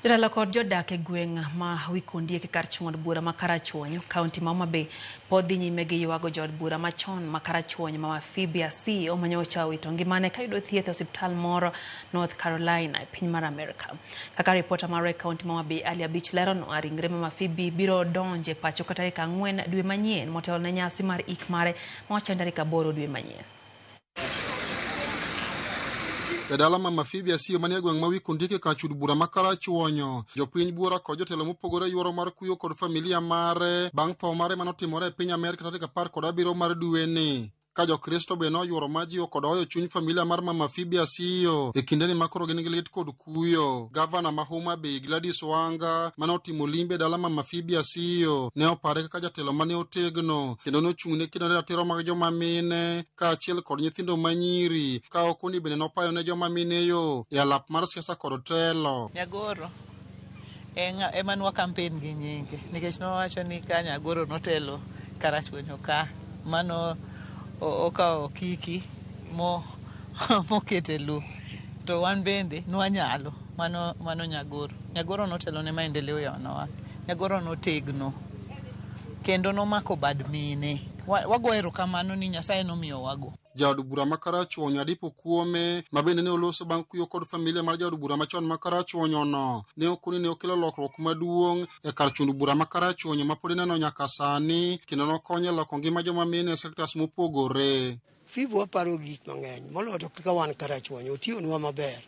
Jotelo kod jodak e gweng' ma Wikondiek kar chung' od bura ma Karachuonyo, kaunti ma Homa Bay pod dhi nyime gi ywago jood bura machon ma Karachuonyo Mama Phoebe Asiyo manyocha owito ngimane kayudo thieth e osiptal moro North Carolina e piny mar Amerka. Kaka ripota marwa e kaunti ma Homa Bay Ali Abich leronwa, ringre Mama Phoebe biro donjo e pacho ka tarik 4 dwe manyien motelo ne nyasi mar ik mare ma ochan tarik 8 dwe manyien. E dala Mama Phoebe Asiyo manie gweng' ma Wikondiek kar chud bura ma Karachuonyo, jopiny buora kod jotelo mopogore yuoro mar kuyo kod familia mare bang' tho mare manotimore e piny Amerka tarik 17 mar dweni. Ka Jokristo be noyuoro ma jiwo kod hoyo chuny familia mar Mama Phoebe Asiyo e kindeni ma koro gin gi lit kod kuyo. Gavana ma Homa Bay Gladys Wanga mane otimo limbe e dala Mama Phoebe Asiyo ne opare kaka jatelo mane otegno kendo nochung' ne kedo ne ratiro mag joma mine kaachiel kod nyithindo manyiri ka okoni bende nopayo ne joma mine yo e alap mar siasa kod telo. Nyagoro ema nwa campaign gi nyinge nikech nowacho ni ka Nyagoro notelo Karachuonyo ka mano okawo kiki mokete lo to wan bende nwanyalo mano Nyagoro. Nyagoro notelo ne maendeleo ya wanawake. Nyagoro notegno kendo nomako bad mine. Wago erokamano ni Nyasaye nomiyo wago. Jaod bura ma Karachuonyo Adipo Kuome ma bende ne oloso bang' kuyo kod familia mar jaod bura machon ma Karachuonyo no ne okoni ne okelo lokruok maduong' e kar chund bura ma Karachuonyo ma pod ineno nyaka sani kendo nokonyo e loko ngima joma mine e sectors mopogore. Phoebe waparo gik mang'eny moloyo to kaka wan Karachuonyo otiyonwa maber.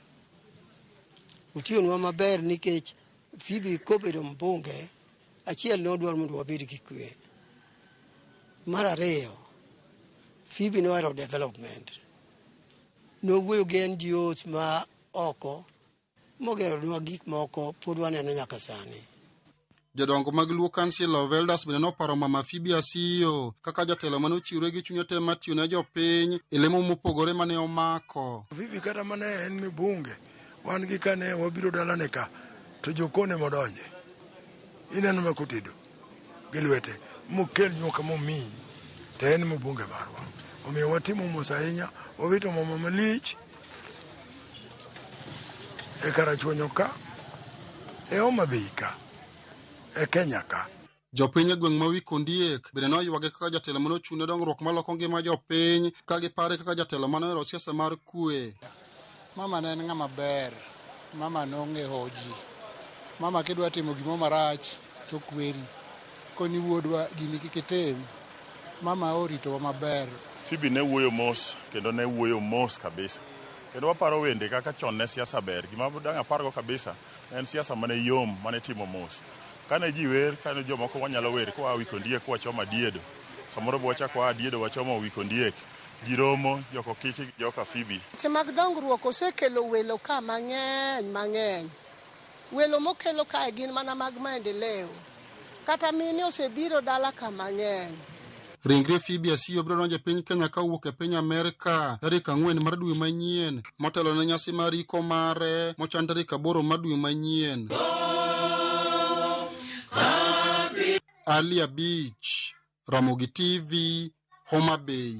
Otiyonwa maber nikech Phoebe kobedo mbunge achiel nodwaro mondo wabed gi kwe. Mar ariyo, Phoebe nohero development. Nowuoyo gi NGOs ma oko mogeronwa gik moko pod waneno nyaka sani. Jodongo mag Luo Council of Elders bende noparo Mama Phoebe Asiyo kaka jatelo mane ochiwre gi chunye te mar tiyo ne jopiny e lemo mopogore mane omako. Phoebe kata mane en mbunge wan gi kane wabiro dalane ka to jokone modonje ineno ma kotedo gi lwete mokel nyuka momiyi to en mbunge marwa. Omiyo watimo mos ahinya, wawito mama malich e Karachuonyo ka, e Homa Bay ka, e Kenya ka. Jopiny e gweng' ma Wikondiek bende noywage kaka jatelo mane ochung' ne dongruok maloko ngima jopiny ka gipare kaka jatelo mane ohero siasa mar kwe. Mama ne en ng'ama ber, mama nong'e ho ji. Mama kidwa timo gimoro marach to kweri. Koni wuodwa gini kik itim. Mama oritowa maber. Phoebe ne wuoyo mos kendo ne wuoyo mos kabisa. Kendo waparo wende kaka chon ne siasa ber. Gima dang' apargo kabisa en siasa mane yom mane timo mos. Kane ji wer, kane jomoko wanyalo wer koa Wikondiek kwachomo Adiedo. Samoro be wachako waa Adiedo wachomo Wikondiek. Ji romo, joko kiki gi joka Phoebe. Weche mag dongruok osekelo welo ka mang'eny mang'eny. Welo mokelo kae gin mana mag maendeleo. Kata mine osebiro dala ka mang'eny. Ringre Phoebe Asiyo biro donjo e piny Kenya ka owuok e piny Amerka tarik 4 mar dwe manyien motelo ne nyasi mar iko mare mochan tarik 8 mar dwe manyien. Ali Abich, Ramogi TV, Homa Bay.